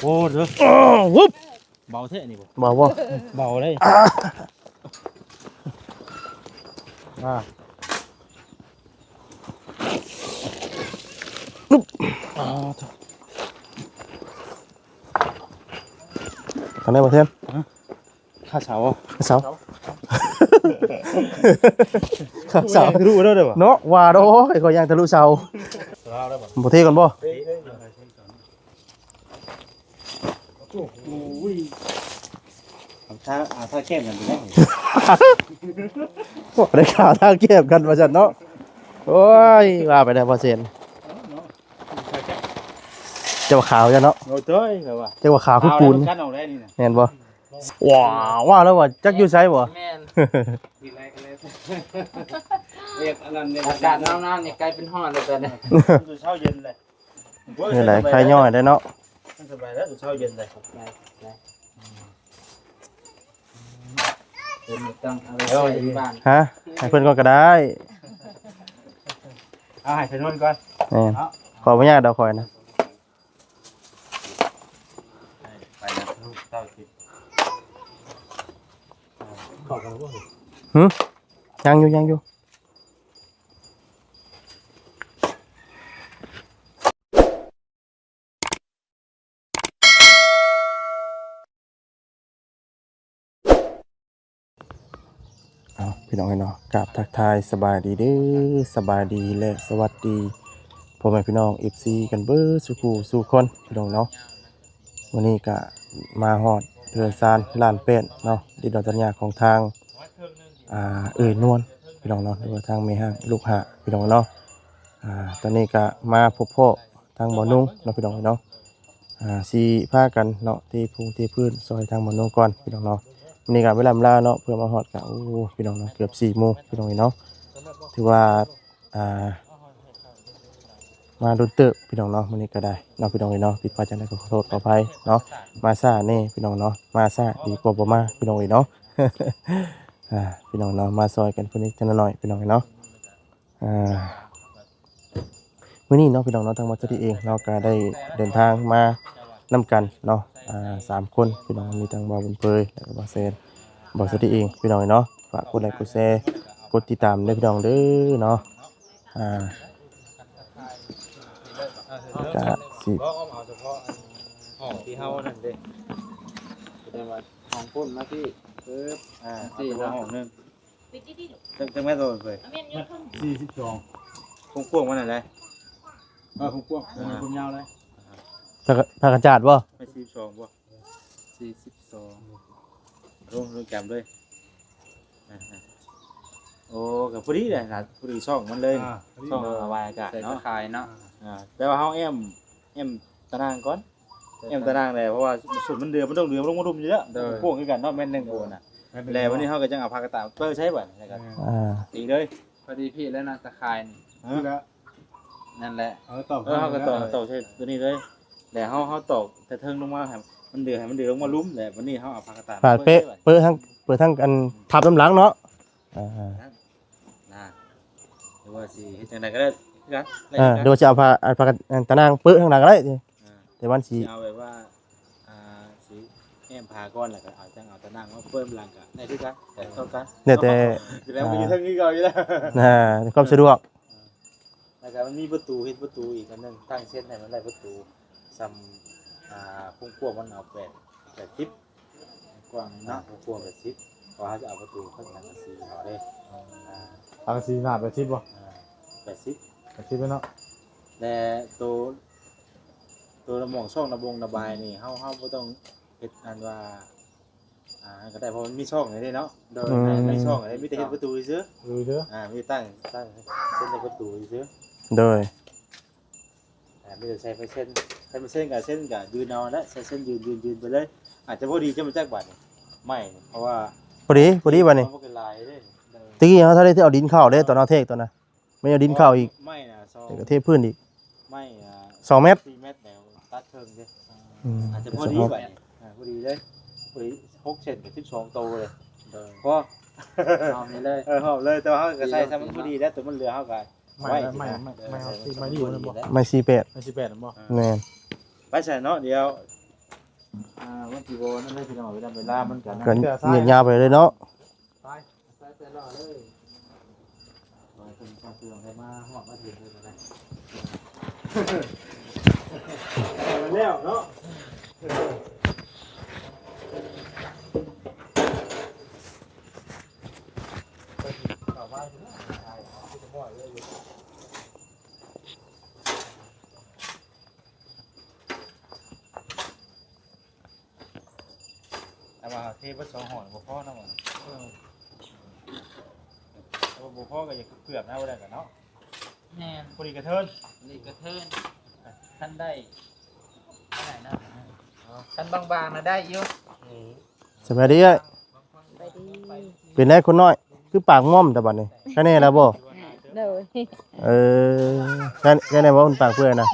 ໂອ້ ເດີ ໂອ້ ວຶບ ເບົາແທ້ນີ້ບໍ່? ເບົາບໍ່? ເບົາເດ້ ອ່າ ອ່າ ອຶບ ອ່າ ທາງໃດບໍ່ແຊນ? ຄາເສົາ ຄາເສົາ ຄາເສົາ ທະລຸໄດ້ບໍ່? ເນາະ ວ່າດອກ ຂ້ອຍຍ່າງທະລຸເສົາ ບໍ່ເທກ່ອນບໍ່? ໂອ້ຍ ຖ້າ ອ່າ ຖ້າແກ້ມກັນໄດ້ ໄດ້ຂ່າວຖ້າແກ້ມກັນວ່າຊັ້ນເນາະ. ໂອ້ຍ ວ່າໄປແລ້ວບໍ່ເຊັນ ເຈົ້າວ່າຂາວຢູ່ເນາະ. ໂອ້ຍ ເຈົ້າວ່າຂາວຄືປູນ ແມ່ນບໍ່? ວ້າ ວ່າແລ້ວວ່າຈັກຢູ່ໃສບໍ່? ແມ່ນ ເຮັດອັນນັ້ນ ອາກາດໜາວໆນີ້ກາຍເປັນຮ້ອນແລ້ວຕອນນີ້ ເຊົ້າເຢັນເລີຍ. ນີ້ແຫຼະ ໄຄຍ້ອຍໄດ້ເນາະ ສະບາຍແລ້ວ ເຊົ້າເຢັນເລີຍ. ເພິ່ນບໍ່ຕ້ອງເອົາໄປໃສ່ບ້ານ ຮະ ໃຫ້ເພິ່ນກ່ອນກໍໄດ້ ເອົາໃຫ້ເພິ່ນນອນກ່ອນ ແມ່ນ ເນາະ ຂໍບໍ່ຍາກດອກຂ້ອຍນະ ໄປນະ ເຈົ້າຊິ ຫຶ ຍັງຢູ່ ຍັງຢູ່. ເອົາ ພີ່ນ້ອງເອີຍເນາະ ກາບທັກທາຍສະບາຍດີເດີ້ ສະບາຍດີ ແລະ ສະຫວັດດີພໍ່ແມ່ພີ່ນ້ອງ ເອັຟຊີ ກັນເບິດສູ່ຄູ່ສູ່ຄົນ ພີ່ນ້ອງເນາະ. ມື້ນີ້ກະມາຮອດເຮືອນຊານລ້ານແປດເນາະ ດິນດອນສັນຍາຂອງທາງ ອ່າ ເອື້ອຍນວນ ພີ່ນ້ອງເນາະ ຫຼືວ່າທາງແມ່ຮ້າງລູກຫ້າ ພີ່ນ້ອງເນາະ. ອ່າ ຕອນນີ້ກະມາພົບພໍ້ທາງໝໍນຸ່ງເນາະ ພີ່ນ້ອງເນາະ ອ່າ ຊິພາກັນເນາະ ເທພຸງເທພື້ນຊ່ອຍທາງໝໍນຸ່ງກ່ອນ ພີ່ນ້ອງເນາະ. ມື້ນີ້ກະເວລາລາເນາະ ເພື່ອມາຮອດກະ ໂອ້ ພີ່ນ້ອງເນາະ ເກືອບສີ່ໂມງ ພີ່ນ້ອງເນາະ ຖືວ່າ ອ່າ ມາດົນເຕີບພີ່ນ້ອງເນາະ ມື້ນີ້ກໍໄດ້ເນາະ ພີ່ນ້ອງເອີຍເນາະ. ຜິດພາດຈັ່ງໃດກໍຂໍໂທດຂໍອະໄພເນາະ ມາຊ້າແດ່ພີ່ນ້ອງເນາະ ມາຊ້າດີກວ່າບໍ່ມາ ພີ່ນ້ອງເອີຍເນາະ. ອ່າ ພີ່ນ້ອງເນາະ ມາຊ່ອຍກັນເພິ່ນອີກຈັກໜ້ອຍ ພີ່ນ້ອງເອີຍເນາະ. ອ່າ ມື້ນີ້ເນາະ ພີ່ນ້ອງເນາະ ທາງບ່າວສະຕິເອງເນາະ ກໍໄດ້ເດີນທາງມານຳກັນເນາະ ອ່າ ສາມຄົນ ພີ່ນ້ອງ ມີທັງບ່າວບຸນເຜີຍ ແລ້ວກໍບ່າວແຊນ ບ່າວສະຕິເອງ ພີ່ນ້ອງເນາະ. ຝາກກົດໄລກົດແຊ ກົດຕິດຕາມເດີ ພີ່ນ້ອງເດີເນາະ. ອ່າ ກະຊິ ຫ້ອງທີ່ເຮົານັ້ນເດ້ ສະແດງວ່າຫ້ອງພຸ້ນມາທີ່ ປຶບ ອ່າ ເອົາເອົາຫ້ອງໜຶ່ງ ຈັກ ຈັກແມັດໂລເລີຍ ສີ່ສິບສອງ ຄວາມກວ້າງມັນນັ້ນໄດ ເອີ ຄວາມກວ້າງ ອັນນີ້ຄວາມຍາວໄດ ພາກ ພາກກະຈາດບໍ່ ແມັດສີ່ສິບສອງບໍ່ ສີ່ສິບສອງ ລົງ ລົງຈຳເລີຍ ອ່າ ໂອ້ ກໍພໍດີແຫຼະນະ ພໍດີຊ່ອງມັນເລີຍ ອ່າ ຊ່ອງລະບາຍອາກາດເນາະ ຕາຂ່າຍເນາະ ອ່າ ແຕ່ວ່າເຮົາແອ້ມ ແອ້ມຕາໜ່າງກ່ອນ ແອ້ມຕາໜ່າງແຫຼະ ເພາະວ່າຊຸມມັນເດືອ ມັນຕ້ອງເດືອ ມັນລົງມາລຸ່ມຢູ່ແລ້ວ ໂດຍ ກວ້າງຄືກັນເນາະ ແມັດໜຶ່ງໂພນນະ ແລ້ວວັນນີ້ເຮົາກໍຈັ່ງເອົາຜ້າກະຕ່າຍເປີໃສ່ບັດນີ້ ແລ້ວກໍ ອ່າ ຕີເລີຍ ພໍດີພີ້ແລ້ວນະ ຕາຂ່າຍນີ້ ຮະ ນັ້ນແຫຼະ ເອີ ຕອກ ເອີ ເຮົາກໍຕອກ ຕອກໃສ່ຕົວນີ້ເລີຍ ແລ້ວເຮົາ ເຮົາຕອກແຕ່ເທິງລົງມາໃຫ້ມັນເດືອ ໃຫ້ມັນເດືອລົງມາລຸ່ມ ແລ້ວວັນນີ້ເຮົາເອົາຜ້າກະຕ່າຍ ປາດເປະ ເປີໃສ່ບັດ ເປີທັງ ເປີທັງອັນທັບນ້ຳຫຼັງເນາະ ອ່າ ນະ ຫຼືວ່າຊິເຮັດຈັ່ງໃດກໍໄດ້ຄືກັນ ອ່າ ຫຼືວ່າຊິເອົາຜ້າ ເອົາຜ້າ ຕາໜ່າງເປິທາງຫຼັງກໍໄດ້ ອ່າ ແຕ່ມັນຊິ ຊິເອົາແບບວ່າ ອ່າ ຊິແອ້ມຜ້າກ່ອນ ແລ້ວກໍເອົາ ຈັ່ງເອົາຕາໜ່າງມາເປີນຫຼັງກໍໄດ້ຄືກັນ ແຕ່ເທົ່າກັນ ແລ້ວແຕ່ ແລ້ວມັນກໍຢູ່ເທິງຄືເກົ່າຢູ່ແລ້ວ ອ່າ ຄວາມສະດວກ ອ່າ ແລ້ວກໍມັນມີປະຕູ ເຮັດປະຕູອີກອັນໜຶ່ງ ຕັ້ງເຊັ່ນໃຫ້ມັນໄດ້ປະຕູສ່ຳ ອ່າ ຄວາມກວ້າງມັນເອົາແປດ ແປດສິບ ກວ້າງນີ້ເນາະ ກວ້າງແປດສິບ ເພາະວ່າເຮົາຈະເອົາປະຕູເຂົ້າສັງກະສີເຮົາເດ້ ອ່າ ສັງກະສີໜ້າແປດສິບບໍ່? ອ່າ ແປດສິບ ແປດສິບແມ່ນເນາະ ແລະ ໂຕ ໂຕລະໝ່ອງຊ່ອງລະບົງລະບາຍນີ້ ເຮົາ ເຮົາບໍ່ຕ້ອງເຮັດອັນວ່າ ອ່າ ກໍໄດ້ ເພາະມັນມີຊ່ອງໃຫ້ເດ້ເນາະ ໂດຍ ອືມ ມີຊ່ອງໃຫ້ ມີແຕ່ເຮັດປະຕູຊື່ໆ ເອີ ເດີ ອ່າ ມີຕັ້ງ ຕັ້ງເຊັ່ນໃນປະຕູຊື່ໆ ໂດຍ ອ່າ ມີແຕ່ໃສ່ເປີເຊັນ ໃສ່ເປີເຊັນກໍເຊັນກໍຢືນເອົາແຫຼະ ໃສ່ເຊັນຢືນ ຢືນ ຢືນໄປເລີຍ ອາດຈະພໍດີຈະມາຈັກບາດນີ້ ໄມ້ນີ້ ເພາະວ່າ ພໍດີ ພໍດີບາດນີ້ ມັນບໍ່ເປັນລາຍເດ້ ແຕ່ກີ້ເຮົາທັນໄດ້ເອົາດິນເຂົ້າເດ້ ຕອນເຮົາເທກຕອນນະ ແມ່ນເອົາດິນເຂົ້າອີກ ໄມ້ນະ ແລ້ວກໍເທພື້ນອີກ ໄມ້ ອ່າ ສອງແມັດ ສີ່ແມັດແລ້ວຕັດເຄິ່ງເດ້ ອືມ ອາດຈະພໍດີບາດນີ້ ອ່າ ພໍດີເລີຍ ພໍດີຫົກເຊັນກັບສິບສອງໂຕເລີຍ ໂດຍ ພໍຫອມນີ້ເລີຍ ເອີ ຫອມເລີຍ ແຕ່ວ່າເຮົາກໍໃສ່ຊະມັນພໍດີແລ້ວ ໂຕມັນເຫຼືອເຮົາກໍ ໄມ້ ໄມ້ ໄມ້ ໄມ້ ໄມ້ສີ່ແປດ ໄມ້ສີ່ແປດບໍ່ ແມ່ນ ໄປໃສ່ເນາະ ດຽວ ອ່າ ມັນຊິບໍ່ນັ້ນເລີຍພີ່ນ້ອງ ເວລາ ເວລາມັນກໍນັ້ນ ກໍຍາວໄປເລີຍເນາະ ໄປ ໃສ່ແຕ່ລະເລີຍ ໄປເພິ່ນເອົາເຄື່ອງໃຫ້ມາຮອດມາເຖິງເລີຍກໍໄດ້ ແລ້ວເນາະ ເຂົ້າມາຊິເນາະ ແຕ່ວ່າເທເບິດສອງຫ້ອງບໍ່ພໍເນາະ ເອີ ບໍ່ພໍກໍຢາກເກືອບນະ ບໍ່ໄດ້ກໍເນາະ ແມ່ນ ພໍດີກະເທີນ ພໍດີກະເທີນ ຄັນໄດ້ ເທົ່າໃດນະ ຄັນບາງໆນະໄດ້ຢູ່ ອືມ ສະບາຍດີເອື້ອຍ ສະບາຍດີ ເປັນໃດຄົນນ້ອຍ ຄືປາກມ່ອມແຕ່ບັດນີ້ ໄຄແນ່ແລ້ວບໍ່? ໂດຍ ເອີ ໄຄ ໄຄແນ່ບໍ່ ມັນປາກເປື້ອນນະ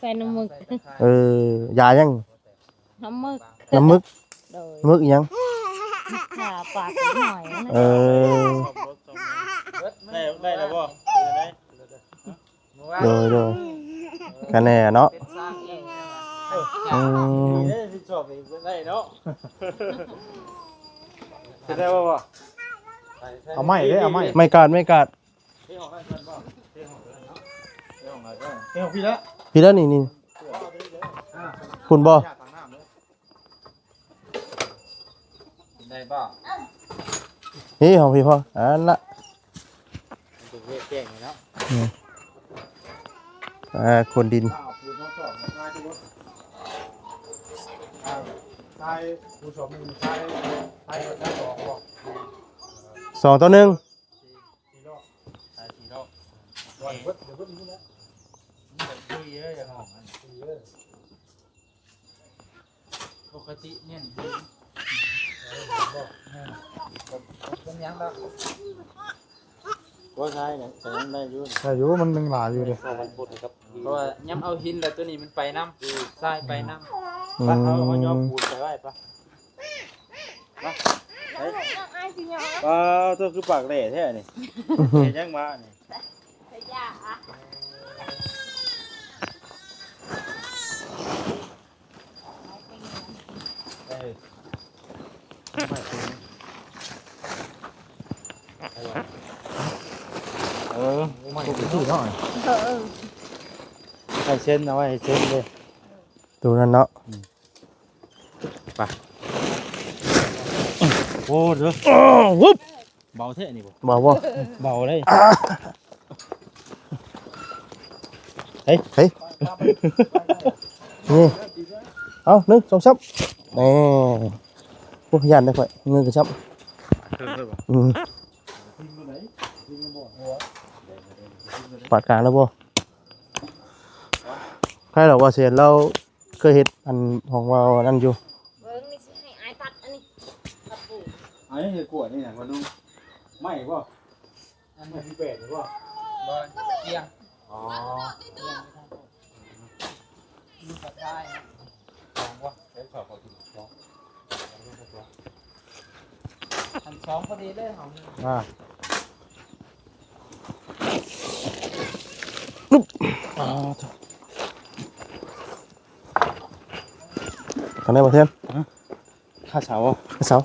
ໃສ່ນ້ຳມຶກ ເອີ ຢາຫຍັງ? ນ້ຳມຶກ ນ້ຳມຶກ ໂດຍ ມຶກອີ່ຫຍັງ? ທາປາກເດັກນ້ອຍຫັ້ນນະ ເອີ ໄດ້ ໄດ້ແລ້ວບໍ່? ໂດຍ ໂດຍ ກະແນ່ເນາະ ເປັນຊ່າງເອງ ອືມ ເອີ ຜິດຊອບເອງໄດ້ເນາະ ເຮັດໄດ້ບໍ່? ເອົາໄມ້ເດ້ ເອົາໄມ້ ໄມ້ກາດ ໄມ້ກາດ ເທອອກໄດ້ກ່ອນບໍ່? ເທອອກໄດ້ເນາະ ເທອອກໄດ້ ເທອອກພີ້ລະ ພີ້ລະ ນີ້ ນີ້ ອ່າ ພຸ້ນບໍ່? ໄດ້ບໍ່? ນີ້ຂອງພີ້ພໍ ອັນລະ ມັນເປັນເວກແຈ້ງນີ້ເນາະ ອືມ ອ່າ ຂົນດິນ ອ່າ ປູນສອງສອບ ຊາຍ ອ່າ ຊາຍ ປູນສອບໜຶ່ງ ຊາຍ ຊາຍ ຊາຍສອງບໍ່? ສອງຕໍ່ໜຶ່ງ ສີ່ ສີ່ລອບ ໃສ່ສີ່ລອບ ເບິດ ເບິດນີ້ແຫຼະ ມັນເປັນຄຸຍເດີ ຢ່າຫ້ອງຫັ້ນ ປົກກະຕິແມ່ນ ເອີ ບໍ່ ເປັນຫຍັງດອກ ບໍ່ໃຊ່ນະ ໃສ່ຍັງໄດ້ຢູ່ ໄດ້ຢູ່ ມັນຍັງຫຼາຍຢູ່ເດ້ ເພາະວ່າຍາມເອົາຫີນແລ້ວ ໂຕນີ້ມັນໄປນຳ ຊາຍໄປນຳ ອືມ ໄປ ເຮົາ ເຮົາຍໍປູນໄປໄວ້ປະ. ມາ ໄປ ປາໂທ້ ຄືປາກແຫຼ້ແທ້ນີ້ ເຮັດຫຍັງມານີ້ ເອີ ເອີ ໂອ້ ມາ ໂອ້ ເນາະ ເອີ ເອີ ໃຫ້ເຊັນ ເອົາໄວ້ໃຫ້ເຊັນເດ້ ໂຕນັ້ນເນາະ ອືມ ໄປ ໂອ້ ເດີ ໂອ້ ວຶບ ເບົາແທ້ນີ້ບໍ່? ເບົາບໍ່? ເບົາເລີຍ ເຮີ້ຍ ເຮີ້ຍ ນີ້ ເອົາ ໜຶ່ງ ສອງ ສາມ ແນ່ ໂອ້ ຢ້ານເດ້ຂ້ອຍ ມືກະຊ້ຳ ເທິງເລີຍບໍ່? ອືມ ປາດກາງແລ້ວບໍ່? ໃຜດອກວ່າແສນລາວ ເຄີຍເຮັດອັນຂອງວ່າອັນນັ້ນຢູ່ ເບິ່ງນີ້ຊິໃຫ້ອ້າຍຕັດອັນນີ້ ຕັດປູ ອັນນີ້ເຮັດກວດນີ້ນະ ມາດູ ໄມ້ບໍ່? ອັນນີ້ແປດນີ້ບໍ່? ບໍ່ ກຽງ ອໍ ກຽງ ມີກະຊາຍນະ ສອງບໍ່? ໃຊ້ສອງ ອັນສອງພໍດີເລີຍເຮົາ ອ່າ ປຸບ ອ່າ ທາງໃດບໍ່ແຊນ? ຫະ? ຄາເສົາ ຄາເສົາ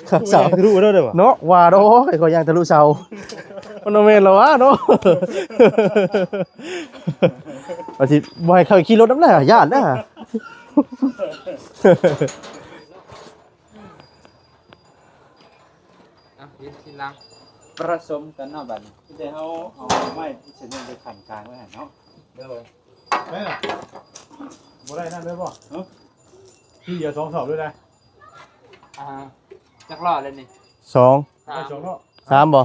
ຄາເສົາ ທະລຸໄດ້ບໍ່? ເນາະ ວ່າດອກ ຂ້ອຍຍ່າງທະລຸເສົາ ມັນບໍ່ແມ່ນລະຫວາເນາະ ວ່າຊິບໍ່ໃຫ້ເຂົາຂີ່ລົດນຳແຫຼະ ຢ້ານນະ. ອ່ະ ເຮັດທີຫຼັງ ປະສົມກັນເນາະບາດນີ້ ມີແຕ່ເຮົາເອົາໄມ້ເສັ້ນໜຶ່ງໄປຂັ້ນກາງໄວ້ຫັ້ນເນາະ ໂດຍ ໄດ້ລະ ບໍ່ໄດ້ນັ້ນເລີຍບໍ່? ຮະ? ທີດຽວສອງສອບເລີຍໄດ໋ ອ່າ ຈັກລອບແລ້ວນີ້? ສອງ ສາມ ໄດ້ສອງລອບ ສາມບໍ່?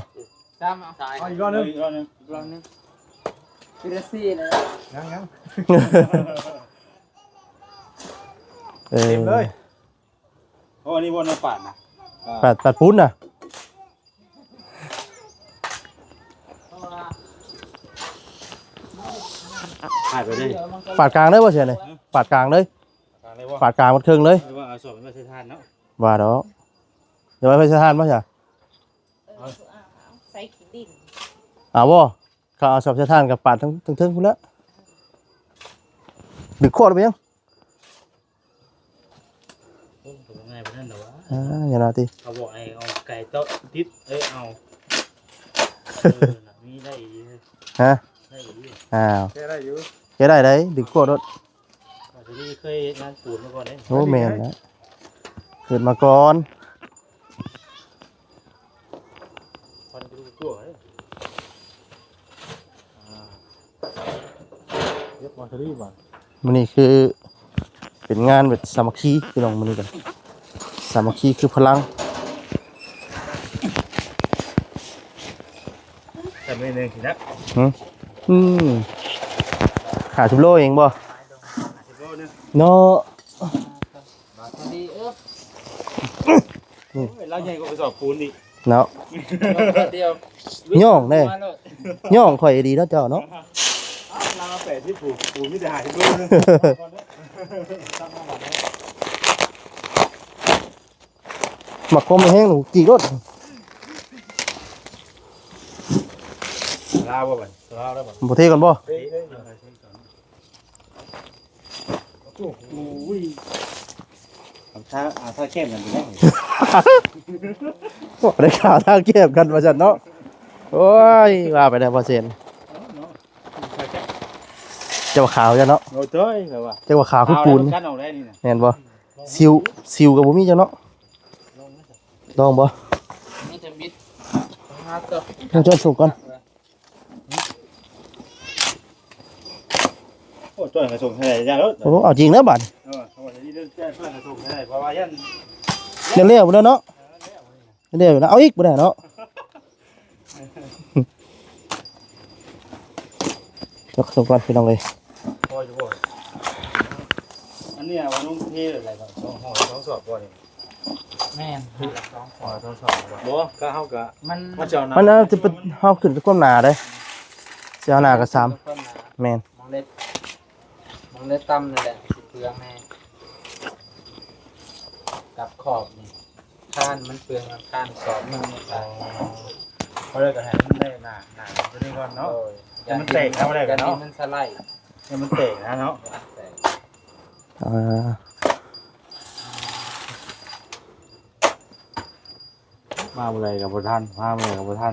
ສາມ ເອົາ ເອົາອີກລອບໜຶ່ງ ອີກລອບໜຶ່ງ ອີກລອບໜຶ່ງ ທີລະສີ່ເລີຍ ຍັງ ຍັງ ເອີ ເຕັມເລີຍ. ໂອ້ ອັນນີ້ບໍ່ ນ້ຳປາດນະ ປາດ ປາດປູນນະ ປາດໄປເລີຍ ປາດກາງເລີຍບໍ່ເສຍນີ້ ປາດກາງເລີຍ ປາດກາງເລີຍບໍ່ ປາດກາງໝົດເຄິ່ງເລີຍ ຫຼືວ່າເອົາສອບໄປໃສ່ຖ່ານເນາະ ວ່າດອກ ຢ່າໄປໃສ່ຖ່ານບໍ່ຊະ ເອີ ເອົາ ເອົາ ເອົາ ໃສ່ຂີ້ດິນ ເອົາບໍ່? ເຂົາເອົາສອບໃສ່ຖ່ານກໍປາດທັງ ທັງເທິງພຸ້ນແຫຼະ ດຶງຂວດໄປຍັງ? ໂອ້ ກໍບໍ່ງ່າຍປານນັ້ນດອກຫວາ. ອ່າ ຢ່າລະຕິ ເຂົາບອກໃຫ້ເອົາໄກ່ເຕາະຕິດ ເອີ ເອົາ ເອີ ນະ ມີໄດ້ອີກ. ຮະ? ໄດ້ອີກ. ອ້າວ ແກ້ໄດ້ຢູ່ ແກ້ໄດ້ໃດ໋ ດຶງຂວດໂລດ. ອາດຈະເຄີຍເຮັດງານປູນມາກ່ອນເດ້. ໂອ້ ແມ່ນແລ້ວ ເກີດມາກ່ອນ. ຄວັນກະດູກຕົວເດ້. ອ່າ ເຮັດມາເທີນີ້ບາດ. ມື້ນີ້ຄືເປັນງານແບບສາມັກຄີພີ່ນ້ອງ ມື້ນີ້ກັນ ສາມັກຄີຄືພະລັງ. ແຕ່ມື້ໜຶ່ງຊິໜັກ. ຫື ອືມ ຫ້າສິບໂລເອງບໍ່? ຫ້າສິບໂລໜຶ່ງ ເນາະ. ບາດພໍດີ ເອີ ໂອ້ຍ ລາວໃຫຍ່ກວ່າກະສອບປູນອີກເນາະ. ດຽວ ຍ່ອງເດ້ ຍ່ອງຂ້ອຍດີເນາະເຈົ້າເນາະ. ລາວແປດສິບ ປູນ ປູນມີແຕ່ຫ້າສິບໂລໜຶ່ງ. ໝາກຄົມແຮງ ຈີກໂລດ. ລາວບໍ່ບັດ ລາວແລ້ວບໍ່ ບໍ່ເທກ່ອນບໍ່? ເທ ເທ ເທກ່ອນ. ໂອ້ຍ ເອົາທ່າ ເອົາທ່າແຄບກັນໄປແລ້ວ. ບໍ່ໄດ້ຂ່າວທ່າແຄບກັນວ່າຊັ້ນເນາະ. ໂອ້ຍ ວ່າໄປແລ້ວບໍ່ເຊັນ ເຈົ້າວ່າຂາວຊັ້ນເນາະ. ໂອ້ໂຕຍ ແລ້ວວ່າ ເຈົ້າວ່າຂາວຄືປູນ ຂາວແລ້ວກັນອອກໄດ້ນີ້ນະ ແມ່ນບໍ່? ຊິວ ຊິວກໍບໍ່ມີຈັກເນາະ. ລອງບໍ່? ມີແຕ່ບິດ ຫາຕົວ ເຈົ້າສົ່ງກ່ອນ. ໂອ້ ຈ້ອຍກະສົ່ງໃຫ້ໄດ້ໂລດ. ໂອ້ ເອົາຈິງແລ້ວບາດນີ້. ເອີ ເອົາຈິງເດີ ຈ້ອຍກະສົ່ງໃຫ້ໄດ້ ເພາະວ່າຢ້ານ ຢ້ານແລ້ວພຸ້ນແຫຼະເນາະ. ເອີ ແລ້ວ ແລ້ວຢູ່ນະ ເອົາອີກບໍ່ໄດ້ເນາະ. ຈັກສົມກ່ອນພີ່ນ້ອງເອີຍ. ພໍຢູ່ບໍ່? ອັນນີ້ວ່ານ້ອງເທເທົ່າໃດກໍ ສອງ ສອງສອບບໍ່ນີ້? ແມ່ນ ສອງສອບ ສອງສອບບໍ່? ບໍ່ ກະເຮົາກະ ມັນ ມັນຈະເອົາໜ້າ ມັນອາດຈະເປັນ ເຮົາຂຶ້ນກັບຄວາມໜາເດ້ ຊິເອົາໜ້າກະສາມ ຄວາມໜາ ແມ່ນ ໝ່ອງເລັກ ໝ່ອງເລັກຕ່ຳນັ້ນແຫຼະ ຊິເປືອງແນ່ ກັບຂອບນີ້. ຄານມັນເປືອງ ຄານສອບໜຶ່ງ ຄານ ອໍ ເພາະນັ້ນກະໃຫ້ມັນໄດ້ໜາ ໜາຕົວນີ້ກ່ອນເນາະ. ໂດຍ ແຕ່ມັນແຕກເອົາໄດ້ກະເນາະ ມັນສະໄລ ແຕ່ມັນແຕກນະເນາະ. ແຕກ ອ່າ ມາມື້ໃດກະບໍ່ທັນ ມາມື້ໃດກະບໍ່ທັນ.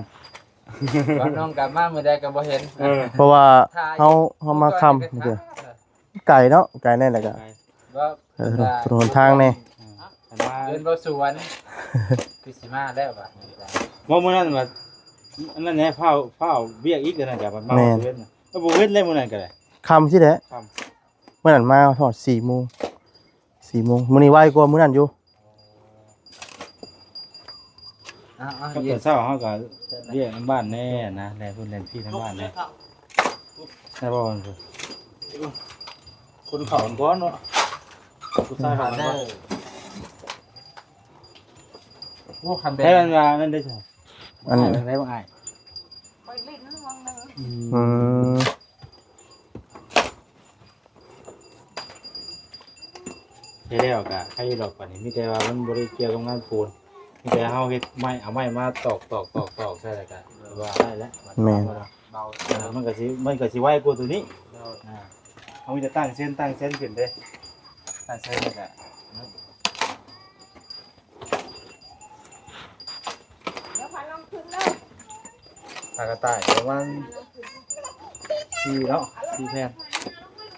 ບາດນ້ອງກະມາມື້ໃດກະບໍ່ເຫັນ. ເອີ ເພາະວ່າເຮົາ ເຮົາມາຄ່ຳ ເອີ ໄກເນາະ ໄກແນ່ ແລ້ວກະ ເອີ ຖະໜົນທາງແນ່ ເອີ ເດີນບໍ່ສວນ ຄືຊິມາແລ້ວບາດນີ້. ບໍ່ ມື້ນັ້ນວ່າ ອັນນັ້ນແນ່ ຟ້າວ ຟ້າວວຽກອີກ ອັນນັ້ນກະມາ ແມ່ນ ເວັນ ແລ້ວບໍ່ເວັນແລ້ວມື້ນັ້ນກະໄດ້ ຄ່ຳຊີ້ແຫຼະ ຄ່ຳ. ມື້ນັ້ນມາຮອດສີ່ໂມງ ສີ່ໂມງ ມື້ນີ້ໄວກວ່າມື້ນັ້ນຢູ່. ເອົາ ເອົາ ຕອນເຊົ້າເຮົາກະວຽກນຳບ້ານແນ່ນະ ແລ່ພຸ້ນແລ່ພີ້ນຳບ້ານແນ່ ໄດ້ບໍ່? ຄົນເຂົ້າກ່ອນເນາະ ຜູ້ຊາຍເຂົ້າກ່ອນ. ໂອ້ ຄັນແບບ ໃຫ້ມັນວ່ານັ້ນເດ້ ອັນ ໄດ້ບໍ່ອ້າຍ? ຂ້ອຍຫຼິ້ນວັງໜຶ່ງ ອືມ ອືມ. ເຮັດແລ້ວກະໃຄຢູ່ດອກ ບາດນີ້ມີແຕ່ວ່າມັນບໍ່ໄດ້ກ່ຽວກັບງານປູນ ມີແຕ່ເຮົາເຮັດໄມ້ ເອົາໄມ້ມາຕອກໆໆໃສ່ ແລ້ວກະວ່າໄດ້ແລ້ວ. ແມ່ນ ເບົາ ອ່າ ມັນກະຊິ ມັນກະຊິໄວກວ່າໂຕນີ້. ອ່າ ເຮົາມີແຕ່ຕັ້ງເຊັນ ຕັ້ງເຊັນຂຶ້ນເດ້ ຕັ້ງເຊັນແລ້ວກະ ດຽວພາລອງຂຶ້ນເລີຍ ຜ້າກະຕ່າຍປະມານສີ່ເນາະ ສີ່ແຜ່ນ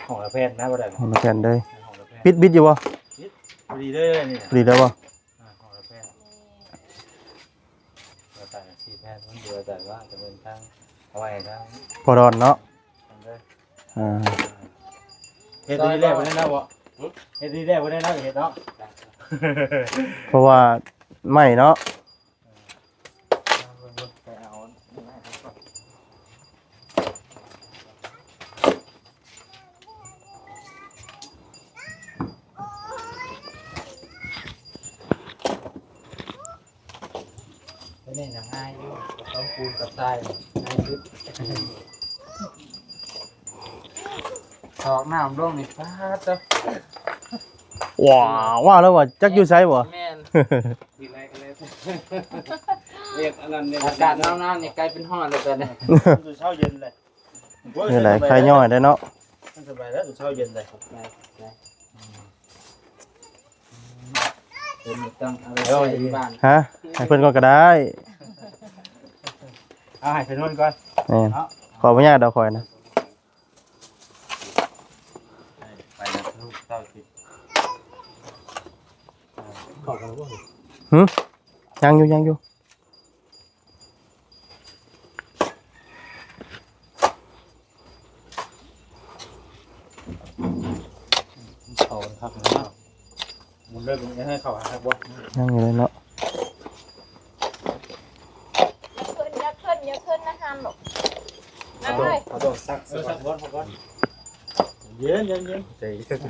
ຫ້ອງລະແຜ່ນນະ ບໍ່ໄດ້ ຫ້ອງລະແຜ່ນເດີ. ຫ້ອງລະແຜ່ນ ປິດ ປິດຢູ່ບໍ່? ປິດ ພໍດີເລີຍນີ້ ພໍດີແລ້ວບໍ່? ອ່າ ຫ້ອງລະແຜ່ນ ກະຕ່າຍສີ່ແຜ່ນ ມັນເຫຼືອແຕ່ວ່າຈະເປັນທາງ ເອົາໄວ້ທາງ ພໍ່ດອນເນາະ. ອ່າ ເຮັດດີແລ້ວບໍ່ໄດ້ເນາະ ເຮັດດີແລ້ວບໍ່ໄດ້ເນາະ ເຮັດເນາະ ເພາະວ່າໄມ້ເນາະ. ໂຕນີ້ນະງ່າຍຢູ່ ກັບຕ້ອງປູນກັບຊາຍງ່າຍສຸດ. ອືມ ຖອກນ້ຳລົງນີ້ ປາດເຕີ ວ້າວ ວ່າແລ້ວວ່າຈັກຢູ່ໃສບໍ່? ແມ່ນ ວຽກອັນນັ້ນວຽກ ອາກາດໜາວໆນີ້ກາຍເປັນຮ້ອນແລ້ວຕອນນີ້ ເຊົ້າເຢັນເລີຍ. ນີ້ແຫຼະ ໄຄຍ່ອຍໄດ້ເນາະ. ສະບາຍແລ້ວ ເຊົ້າເຢັນເລີຍ. ຂອບໃຈ ຂອບໃຈ. ເພິ່ນບໍ່ຕ້ອງເອົາໄປໃສ່ຢູ່ບ້ານ. ຮະ? ໃຫ້ເພິ່ນກ່ອນກໍໄດ້. ເອົາໃຫ້ເພິ່ນນອນກ່ອນ. ແມ່ນ. ເນາະ ຂໍອະນຸຍາດດອກຂ້ອຍນະ. ໄປແລ້ວລູກເຕົ້າຊິ ເຂົ້າກັນບໍ່? ຫື? ຍັງຢູ່ ຍັງຢູ່. ເຂົ້າຄັກເນາະ. ມັນເລີ່ມໃຫ້ເຂົ້າຫາຄັກບໍ່? ຍັງຢູ່ເລີຍເນາະ. ຢ່າຂຶ້ນ ຢ່າຂຶ້ນ ຢ່າຂຶ້ນນະຫ້າມລູກ. ເອົາເລີຍ ເອົາໂດດ ເອີ ຊັກກ່ອນ ເຢັນໆໆ ໃຈເຢັນ.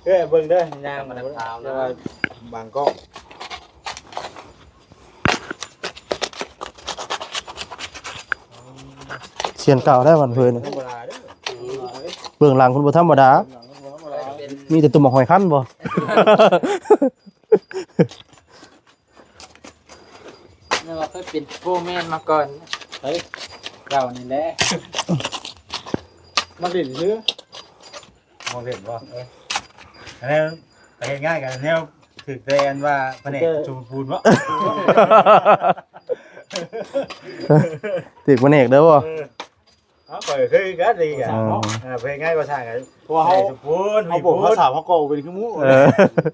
ເອີ ເບິ່ງເດີ ຍ່າງມາແລ້ວ ແຕ່ວ່າບາງກ້ອງ. ຊຽນເກົ່າໄດ໋ ບ້ານເພິ່ນ ບໍ່ທຳມະດາເດີ. ເບື້ອງຫຼັງເພິ່ນບໍ່ທຳມະດາ ເບື້ອງຫຼັງເພິ່ນບໍ່ທຳມະດາ. ມີແຕ່ຕຸ່ມໝາກຫອຍຄັນບໍ່? ແມ່ນວ່າເຄີຍເປັນໂຟແມນມາກ່ອນ. ເອີ ເຈົ້ານີ້ແຫຼະ ມາຫຼິ້ນຊື່. ມອງເຫັນບໍ່? ເອີ ອັນນັ້ນໄປເຮັດງານກັນແນວ ຖືກແຕ່ອັນວ່າພະແນກ ເອີ ຊຸມພູນບໍ່? ຖືກພະແນກເດີບໍ່? ເອີ ເອົາ ຂ້ອຍເຄີຍກັນດີກະ. ເອີ ເອີ ໄປເຮັດງານກໍ່ສ້າງກັນ ເພາະວ່າເຮົາ ຊຸມພູນ ເຮົາບໍ່ພາສາເຮົາກໍເປັນຄືໝູ່. ເອີ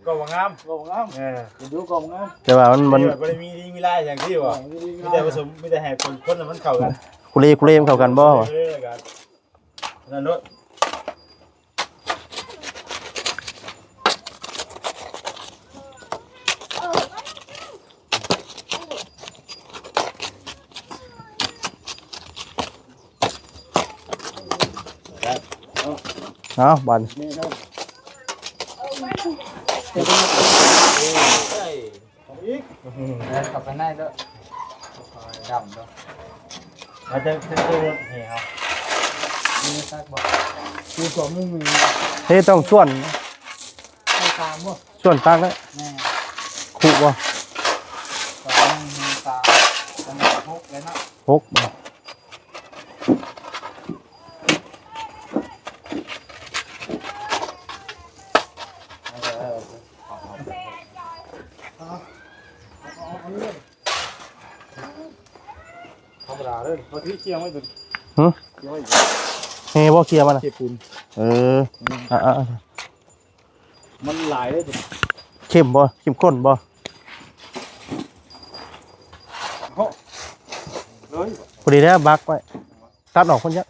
ກໍບໍ່ງາມ ກໍບໍ່ງາມ. ເອີ ເປັນດູກໍບໍ່ງາມ ແຕ່ວ່າມັນ ມັນບໍ່ໄດ້ມີດີມີຮ້າຍຫຍັງທີ່ວ່າ ມີແຕ່ຜະສົມ ມີແຕ່ໃຫ້ຄົນ ຄົນມັນເຂົ້າກັນ ຄູເລ ຄູເລມັນເຂົ້າກັນບໍ່? ເອີ ກັນ ນັ້ນໂລດ. ເອົາ ບາດນີ້ ເອົາອີກ ເດີນເຂົ້າໄປໃນເດີ ດຳເດີ. ແລ້ວຈະ ຈະ ຈະເຮັດໃຫ້ເຮົາ ມີຕັກບໍ່? ຄືຕົວໝູ່ ເຮັດຕ້ອງສ່ວນ ໃສ່ຕາມບໍ່? ສ່ວນຕັກແລ້ວ ແມ່ນ ຄຸບໍ່? ສອງ ໜຶ່ງ ສາມ ຫົກແລ້ວເນາະ ຫົກບໍ່? ເອີ ເອີ ເອີ ເອົາ ເອົາ ເອົາ ເອົາ ເອົາເລີຍ. ທຳມະດາເດີ ເຮົາຊິກ່ຽວໄວ້ຕົວນີ້. ຫື? ກ່ຽວໄວ້ ແຮ່ບໍ່ ເກ່ຽວມັນນະ ເກັບປູນ. ເອີ ອືມ ອ່າໆ ມັນຫຼາຍເດີຕົວນີ້. ເຂັ້ມບໍ່? ເຂັ້ມຂຸ້ນບໍ່? ເຮົາ ເອີຍ ພໍດີແລ້ວ ບັກໄວ້. ຕັດອອກພຸ້ນຈ້ະ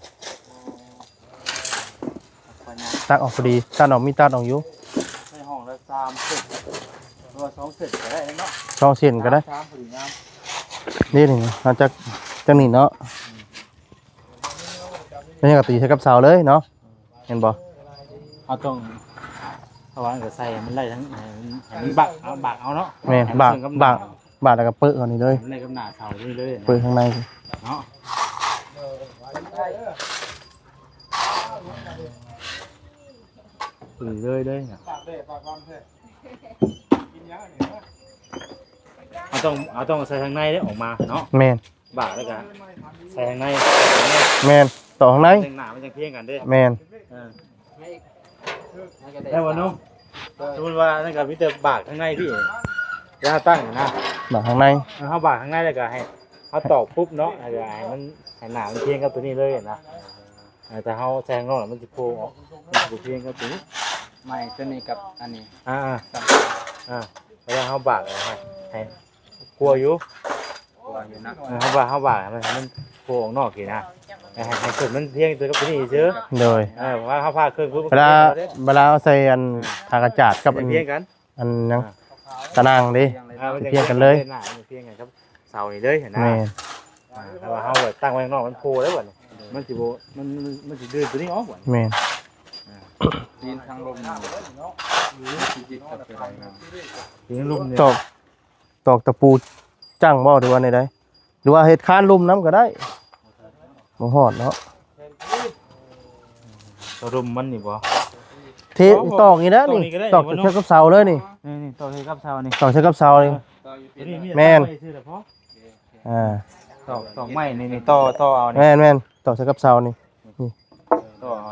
ຕັດອອກພໍດີ ຕັດອອກ ມີຕັດອອກຢູ່. ໃສ່ຫ້ອງລະສາມເຊັນ ຫຼືວ່າສອງເຊັນກໍໄດ້ເນາະ ສອງເຊັນກໍໄດ້ ສາມພໍດີງາມ. ນີ້ ນີ້ ເຮົາຈັກ ຈັກນີ້ເນາະ ອືມ ນີ້ກໍຕີໃສ່ກັບເສົາເລີຍເນາະ ເຫັນບໍ່? ເຮົາຕ້ອງ ເພາະວ່າມັນກໍໃສ່ໃຫ້ມັນໄດ້ທັງ ໃຫ້ມັນ ໃຫ້ມັນບັກເອົາ ບັກເອົາເນາະ ແມ່ນ ໃຫ້ມັນ ບັກ ເຊື່ອມກັບ ບັກ ບາດແລ້ວກໍເປີະເຂົ້ານີ້ເລີຍ ໃຫ້ມັນໄດ້ກັບໜ້າເສົານີ້ເລີຍ ເປີະຂ້າງໃນເນາະ ເປີະເລີຍເລີຍເນາະ. ເຮົາຕ້ອງ ເຮົາຕ້ອງໃສ່ທາງໃນເດ້ ອອກມາເນາະ ແມ່ນ ບາດແລ້ວກໍໃສ່ທາງໃນ ແມ່ນ ຕອກທາງໃນ ທາງໜ້າມັນຈັ່ງພຽງກັນເດ້ ແມ່ນ ເອີ. ແລ້ວບໍ່ໜຸ່ມ? ໂດຍ ສົມມຸດວ່ານັ້ນກໍມີແຕ່ບາກທາງໃນພີ້ ເວລາເຮົາຕັ້ງນະ ບາກທາງໃນ ເອີ ເຮົາບາກທາງໃນແລ້ວກໍໃຫ້ເຮົາຕອກປຸບເນາະ ແລ້ວກໍໃຫ້ມັນ ໃຫ້ໜ້າມັນພຽງກັບຕົວນີ້ເລີຍນະ ເອີ ແຕ່ເຮົາໃສ່ທາງນອກແລ້ວມັນຊິໂພອອກ ມັນຊິບໍ່ພຽງກັບຕົວນີ້ ໄມ້ຕົວນີ້ກັບອັນນີ້ ອ່າໆ ເວລາເຮົາບາກໃຫ້ ໃຫ້ ກົວຢູ່ ກົວຢູ່ນະ ເອີ ເຮົາວ່າ ເຮົາວ່າໃຫ້ມັນ ໃຫ້ມັນໂພອອກນອກຊີ້ນະ ໃຫ້ ໃຫ້ເຄື່ອງມັນພຽງຕົວກັບຕົວນີ້ຊື່ ໂດຍ ເອີ ວ່າເຮົາພາເຄື່ອງປຸບ ເວລາ ເວລາເຮົາໃສ່ອັນ ອ່າ ຜ້າກະຈາດກັບອັນ ພຽງກັນ ອັນຫຍັງ ອ່າ ຕາໜ່າງເດ້ ເອີ ມັນຈະພຽງກັນເລີຍ ໜ້າມັນຈະພຽງກັນກັບເສົານີ້ເລີຍຫັ້ນນະ ແມ່ນ ອ່າ ແຕ່ວ່າເຮົາໄວ້ຕັ້ງໄວ້ຂ້າງນອກມັນໂພແລ້ວບັດນີ້ ມັນຊິບໍ່ ມັນ ມັນ ມັນຊິດຶງຕົວນີ້ອອກບັດນີ້ ແມ່ນ ອ່າ ຕີນທາງລຸ່ມນີ້ ຕີນທາງລຸ່ມນີ້ ຕອກ ຕອກຕະປູຈັ່ງບໍ່ ຫຼືວ່າແນວໃດ ຫຼືວ່າເຮັດຄານລຸ່ມນຳກໍໄດ້ ບໍ່ຮອດເນາະ ຕະລຸ່ມມັນນີ້ບໍ່ ເທ ຕອກນີ້ແຫຼະ ຕອກນີ້ ນີ້ກໍໄດ້ ຕອກ ນີ້ ຕອກ ເທື່ອກັບເສົາເລີຍນີ້ ນີ້ ນີ້ ຕອກເທື່ອກັບເສົານີ້ ຕອກເທື່ອກັບເສົານີ້ ເອີ ຕົວນີ້ມີແຕ່ ແມ່ນ ຕັ້ງໄວ້ຊື່ແຫຼະພໍ ອ່າ ຕອກ ຕອກໄມ້ນີ້ ນີ້ ຕໍ່ ຕໍ່ເອົານີ້ ແມ່ນໆ ຕອກເທື່ອກັບເສົານີ້ ນີ້ ຕໍ່ເອົາ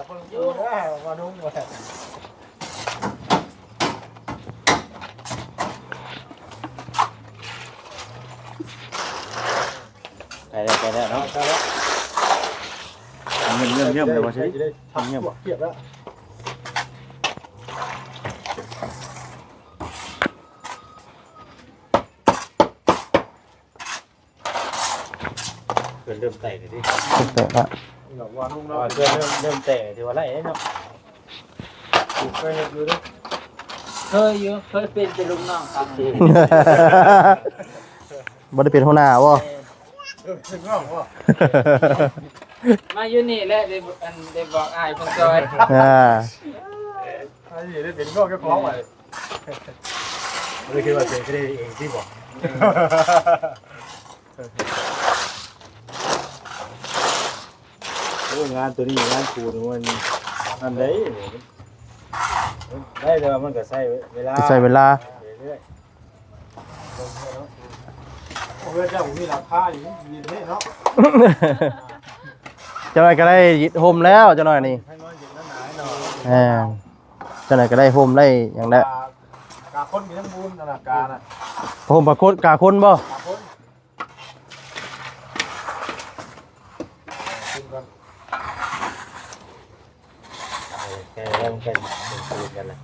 ໄປແລ້ວ ໄປແລ້ວເນາະ ເຢີ້ມໆໆ ແລ້ວບໍ່ຊິ ເຢີ້ມ ເພິ່ນເລີ່ມແຕກແລ້ວຕິ ເລີ່ມແຕກແລ້ວ ເພິ່ນເລີ່ມ ເລີ່ມແຕກ ຖືວ່າໄດ້ເນາະ ເຄີຍເຮັດຢູ່ເດ້ ເຄີຍຢູ່ ເຄີຍເປັນແຕ່ລູກນ້ອງເຂົາ ບໍ່ໄດ້ເປັນຫົວໜ້າບໍ່? ເອີ ເປັນນ້ອງບໍ່? ມາຢູ່ນີ້ແຫຼະ ໄດ້ ອັນ ໄດ້ບອກອ້າຍເພິ່ນຊ່ອຍ ອ່າ ອັນນີ້ໄດ້ເປັນນ້ອງເຈົ້າຂອງໄວ້ ບໍ່ໄດ້ຄິດວ່າຕົວເອງຊິໄດ້ເອງຕິບໍ່? ໂອ້ ງານຕົວນີ້ ງານປູນມັນອັນໃດ ໄດ້ ແຕ່ວ່າມັນກໍໃຊ້ເວລາ ໃຊ້ເວລາ ເລື້ອຍໆ ໂອ້ ເຮືອນເຈົ້າມີຫຼັງຄາຢູ່ ດີແທ້ເນາະ ຈັກໜ້ອຍກໍໄດ້ຮົ່ມແລ້ວ ຈັກໜ້ອຍນີ້ ໃຫ້ນອນເຢັນນອນໜາວເນາະ ແມ່ນ ຈັກໜ້ອຍກໍໄດ້ຮົ່ມໄດ້ຫຍັງແລ້ວ ກາຄົນກໍຍັງບຸນນະ ການະ ຮົ່ມກາຄົນ ກາຄົນບໍ່? ກາຄົນ ແຕ່ແລ້ວມັນກໍເປັນຄືນກັນລະ